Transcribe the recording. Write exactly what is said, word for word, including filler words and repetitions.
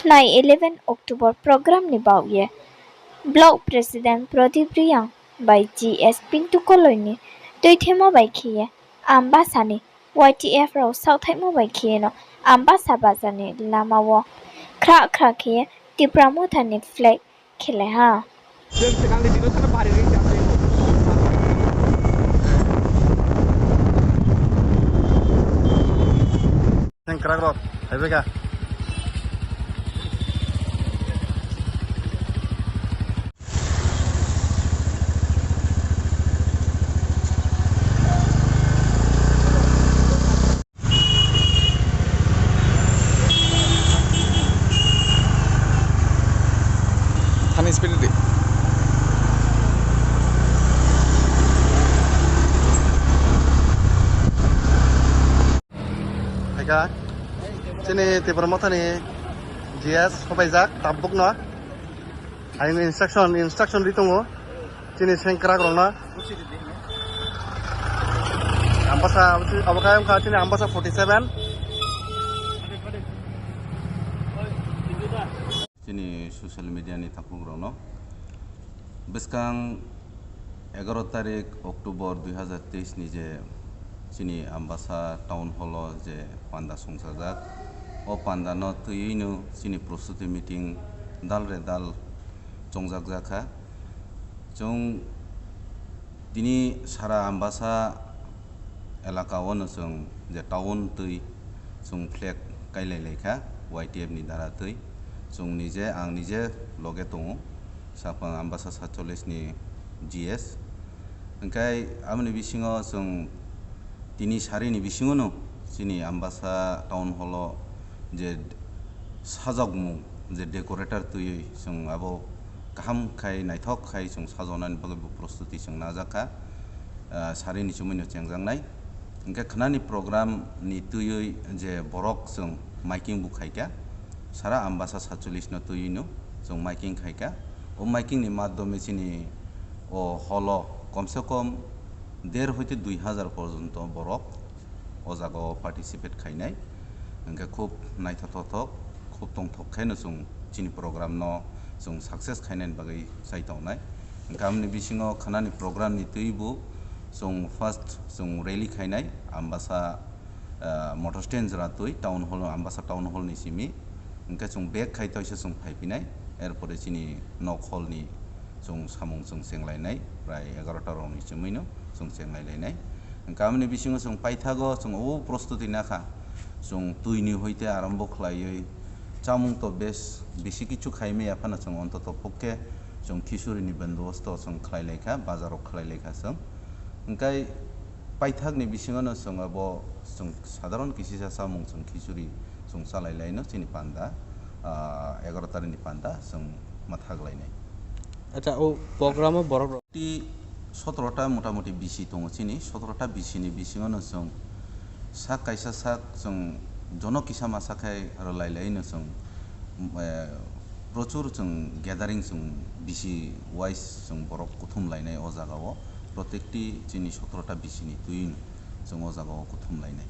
Nai eleven October program ni baoh ye Block President Pradip Reang bai G S Pintu Koloi ni twi themo bai khe ye Ambasa ni Y T F rok saohthaimo bai khe ye no Ambasa bazar ni lama o khra khra khe ye Tipra Motha ni flag khelai ha. Sengkrak rok, hai bega. Thani speed di. Hai ka, chini Tipra Mothani G S hobaijak, tabuk no. Aini instruction, instruction ri tongo. Chini sengkrak rokno. Ambasa, abo khe wngkha chini Ambasa forty seven. Chini social media ni takhuk rokno. Bwskang egaro tarik October dui hazar teis ni je chini Ambasa Town Hall o je panda songchajak, o panda no twiwi no chini prostuti meeting dal re dal chongjak jakha. Chwng tini sara Ambasa elaka o no chwng je town twi chwng flag kailai lai kha Y T F ni dara twi. Chwng nije, ang nije loge tongo, Saphang Ambasa satchollish ni G S. Hwnkhe aboni bisingo chwng tini sari ni bisingo no chini Ambasa Town Hall o je sajokmung, je decorator twiwi chwng abo kaham khai, naithok khai chwng sajonani bagwi bo prostuti chwng najak kha, ah, sari ni chumui no chengjaknai. Hwnkhe khnani program ni twiwi je borok chwng miking bo khai kha, sara Ambasa satchollish no twiwi no chwng miking khai kha. O miking ni madhyome chini o hall o komse kom der hoite dui hazar porjonto borok o jaga o participate khainai. Hwnkhe khub naithothok, khub tongthok khaino chwng chini program no chwng success khainani bagwi chai tongnai. Hwnkhe aboni bisingo khnani program ni twibo chwng first chwng rally khainai Ambasa, ah, motor stand jora twi town hall, Ambasa town hall ni simi. Hwnkhe chwng back khai toisa chwng phaiphinai, erpore chini nok hall ni chwng samung chwng chenglainai, prai egarota rokni chumui no chwng chenglai lainai. Hwnkhe aboni bisingo chwng paithago chwng o prostuti nakha, chwng twi ni hoite arambo khlaiwi chamung to bes bisi kichu khaimaya phano chwng ontoto phukhe chwng khichuri ni bandobosto chwng khlai laikha, bazar o khlai laikha chwng. Hwnkhe paithak ni bisingo no chwng abo chwng sadharon kisisa chamung chwng khichuri chwng chalai laino chini panda, ah, egarota ni panda chwng mathak lainai. Acha, o program o borok rok? Ti sotoro ta motamuti bisi tongo chini, sotoro ta bisi ni bisingo no chwng sak kaisa sak chwng jono kisa masa khai rwlai lai no chwng, eh, prochur chwng gathering chwng bisi wise chwng borok kuthum lainai o jaga o, protekti chini sotoro ta bisi ni twi no chwng o jaga o kuthum lainai.